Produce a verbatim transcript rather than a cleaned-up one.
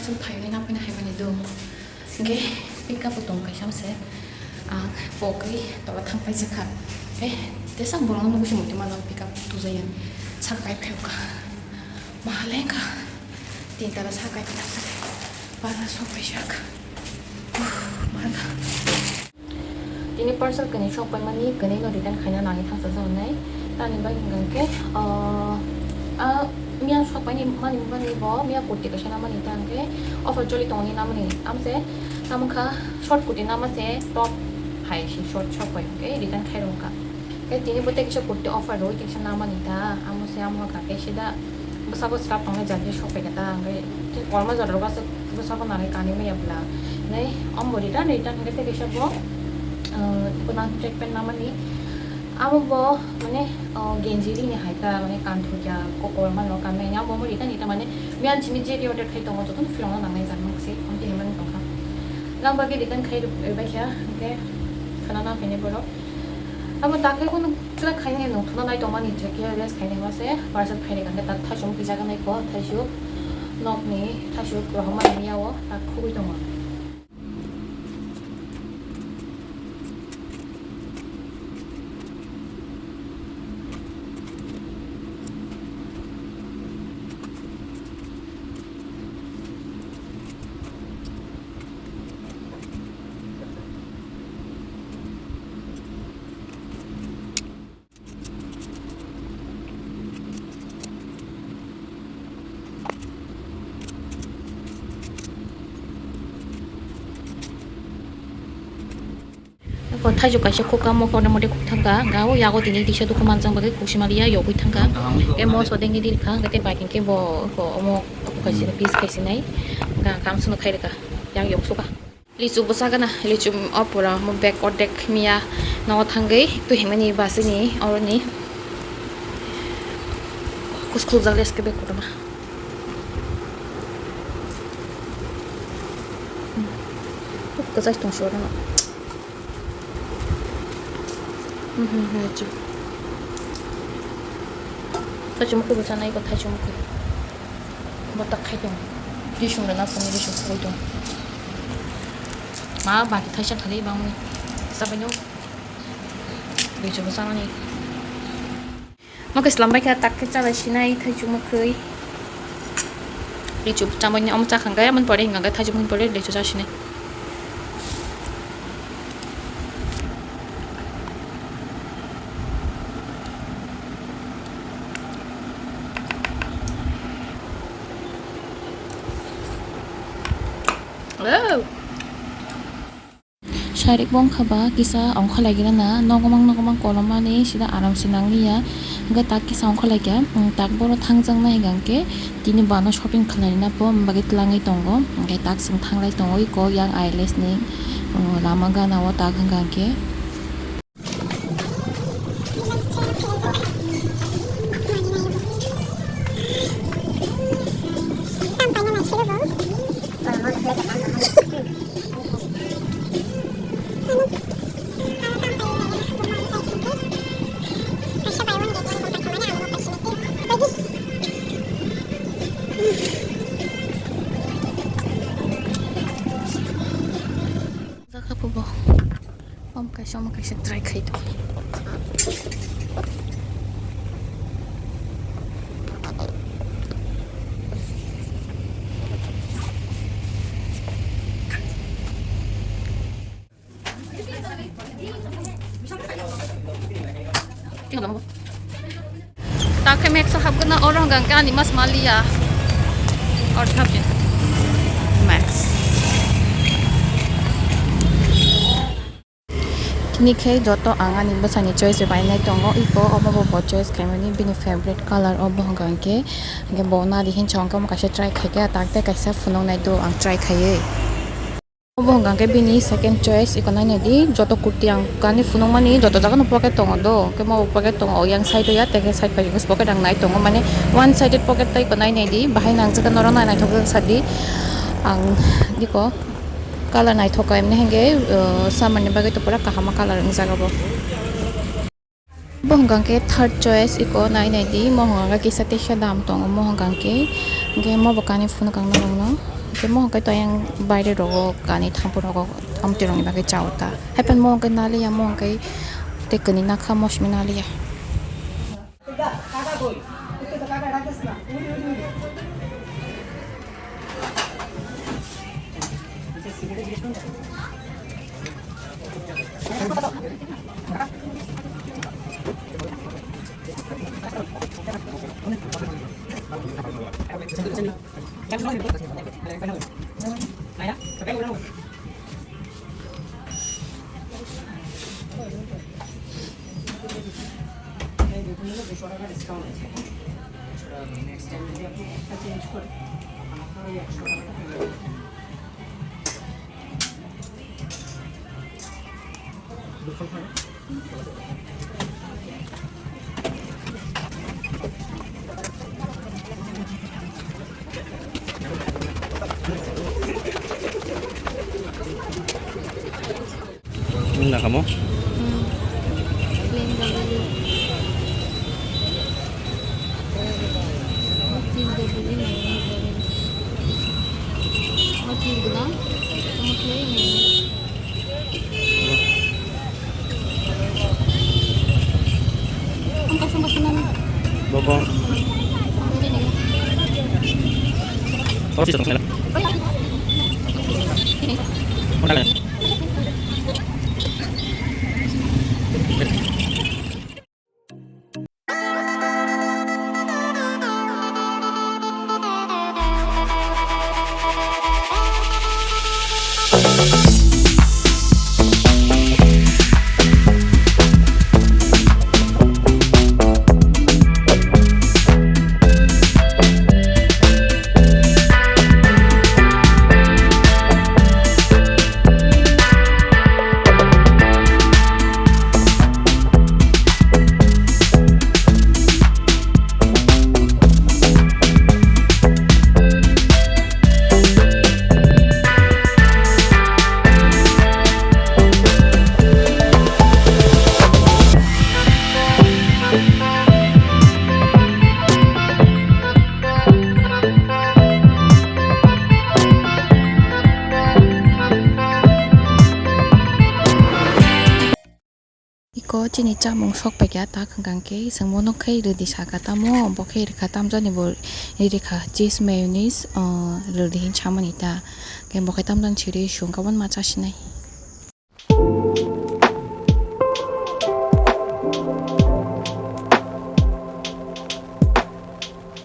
Chwng phaigwi nang phino haimani do. Hwnkhe pick up o tong kaisa se. Ang pogwi tola thang paijak kha. Eh, tesa borokno nugwi se muitu mano pick up tujaya. Sak kai phai kha. Mahaleng kha. Tin tala sak kai phai kha. Bara sok paijak. Uf, marga. Tini parcel kwnwi sok paimani, kwnwi no return khaina nangwi thangsa jawnai. Tani bagwi hwnkha khe, ah, ah, miya sok paini mani, mani bo miya kurti kaisa namani ta hwnkhe offer choli tongni namani. Amse tamo kha short kurti nama se top hai se short sok pai hwnkhe return khai rwkha. Khe tini bo tei kisa kurti offer rwi tei kisa namani ta. Amo se amo kha khe sida bwsabo swrap tongnai jagwi sok pai kha ta. Hwnkhe tei kwbangma jora rok aswk bwsabo nangwi kanwi maya bwla. Nai, omo bo return, return hwnkhe tei kaisa bo, ah, iko nang track pant namani. Amo bo, mane, ah, genji rini hai ta, mane, kanthokya, kokor mano, kanmaya, amo bo return, return, mane, miyan simi je order khai tongo, jotono phirokno nangnai jani se, amtwi himani tongkha. Nang bagwi return khai rw-, rwbaikha, hwnkhe khana nang phainai borok. Abo takhai kunu kla khainai nwng thuna nai tongmani je khe rest khainai ma se parcel phainai kangkhe tak thaisung kisa ganai ko thaisuk nokni thaisuk rohormani miyao tak khugui tongo. Eko thaijok kaisa kok kamo kotorma tei kok thangka, hwnka o yago tini kisa dukhu manjak bagwi kok sima liya yogwi thangka. Tei moso dengwi di rikha, hwnkhe tei bai hwnkhe bo eko omo kaisa piece kaisinai, hwnka kamsano khai rikha, yang yoksuka. Lichu bwsa gana, lichu o pura omo bag ordek miya nogo thangwi twi hwnmani basini oroni kuskuk jak leske bag kotorma. Kwchai tong si oro no. Hmm, hmm, hmm, chu. Thaisung mukhu bwsa nai ko thaisung mukhu. Bo tak khai tong. Risung rwna phone risung khoi tong. Ma ba thaisa khali bang ni. Sabai no. Lichu bwsa nani. Mokhe slam bai kha tak khe chalai sinai thaisung mukhui. Lichu chamani omo chakhang khe amoni pore hinga khe thaisung mukhui pore lichu cha sinai. Oh. Sarik bo wngkha ba kisa ongkha lai gana na, nogo mang nogo mang kolom mani sida aram se nang lia, hingke tak kisa ongkha lai kha, tak boro thang jak nai hingka hingke tini bo ano shopping khlai na po bagwi twlangwi tongo, hingke tak chwng thang lai tongo eko yang eyelash ni lama gana o tak hingka hingke. Jakha pubo. Om kaisa, om kaisa try khai to. Takhe Max o hapgwna oro hwnkha hwnkhe ani mas maliya. Or thapjin. Max. Tini khe joto ang ani bwsani choice bai nai tongo, iko omo bo bo choice khaimani bini favorite color obo hwnkha hwnkhe, hwnkhe bo nari hinsa hwnkhe omo kaisa try khaikhe, tak tei kaisa phunuk nai do ang try khaiwi. Obo hwnkha khe bini second choice, iko nainai di, joto kurti ang kani phunukmani joto jaga no pocket tongo do, hwnkhe mo pocket tongo, yang side o ya, tei khe side bai pocket ang nai tongo, mane one sided pocket tei iko nainai di, bahai nang jaga norok nai naithok jak sa di, ang diko color naithok kha, emni hwnkhe, uh, summer ni bagwi to pura kaham color wng jaga bo. Bo hwnkha khe third choice, iko nai nai di, mo hwnkha khe kisa teisa dam tongo, mo hwnkha khe, hwnkhe mo bo kani phunuk ang norokno, Tei mo hwnkhe to yang baire rogo kani thampui rogo thamtwi rokni bagwi chao ta. Haiphano mo hwnkhe naliya, mo hwnkhe tei kwnwi nakha mosmi naliya. Wng na kamo? Hmm. Plain double. Plain double ni nai double. Oh, plain gwnang. Tamo khlai nai. Ang kasong kasong nang. Bobo. Ini nih. Oh, sih, terus, ya. Ini. Udah, ya. Iko chini chamung sok paikha, tak hwnkha khe chwng bono khe rwdi sakha, tamo bo khe rwkha, tamjani bo rwkha cheese mayonnaise, ah, rwdi hin samani ta, khe bo khe tamjani siri sungkha, bono ma chasinai.